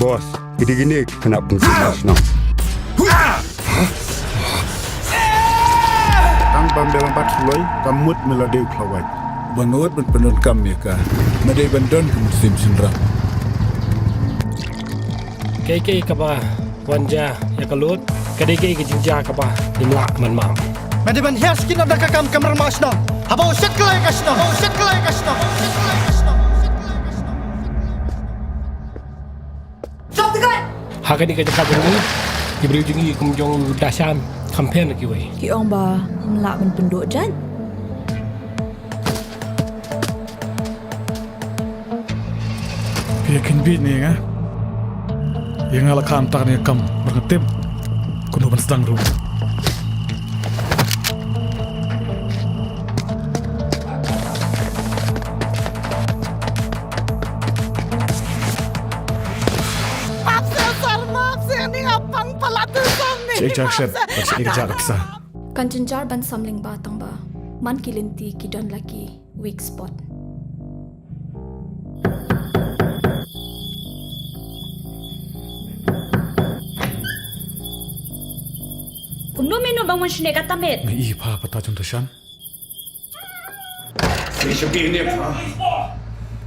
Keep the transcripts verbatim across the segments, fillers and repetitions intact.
Boss, ki dei kine ki khynnah pynjah shnong. Tang ba me la bat hloi, kam mut me la dei u khlawait. Ba nga wad ban pyndonkam ïa ka, me dei ban don ka mynsiem shynrang. Kaei kaei kaba wan jia ïa ka Lut, ka dei kaei ka jingjia kaba ngim lah ban map. Me dei ban hiar skin da ka kam kamram shnong. Haba u shet kloi ka shnong, u shet kloi ka shnong, u shet kloi ka shnong. Ha kane ka jaka jong ngi, ki briew jong ngi kum jong u Dashan, kham pher na kiwei. Ki ong ba ngim lah ban pynduh jait. Phi ïa kheiñ beit ne nga? Ïa nga la kha mynta kane ka kam, bad nga tip kumno ban sdang ruh. Map seh sir, map seh, ni nga pang palat tu sam ni. Seh jak shet, seh ni ka jak sa. Kan jynjar ban sam lyngba tang ba man ki lynti ki don la ki weak spot. Kumno me nud ban wan shane katta miet? Nga i pha pata jong Dashan. Shisha ki ne pha.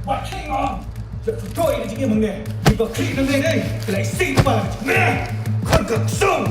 Ba khring ong. Sa tu toi ni jingim ne. Ni ba khring ne ne. Lai sing pa. Ne. Khon ka sung.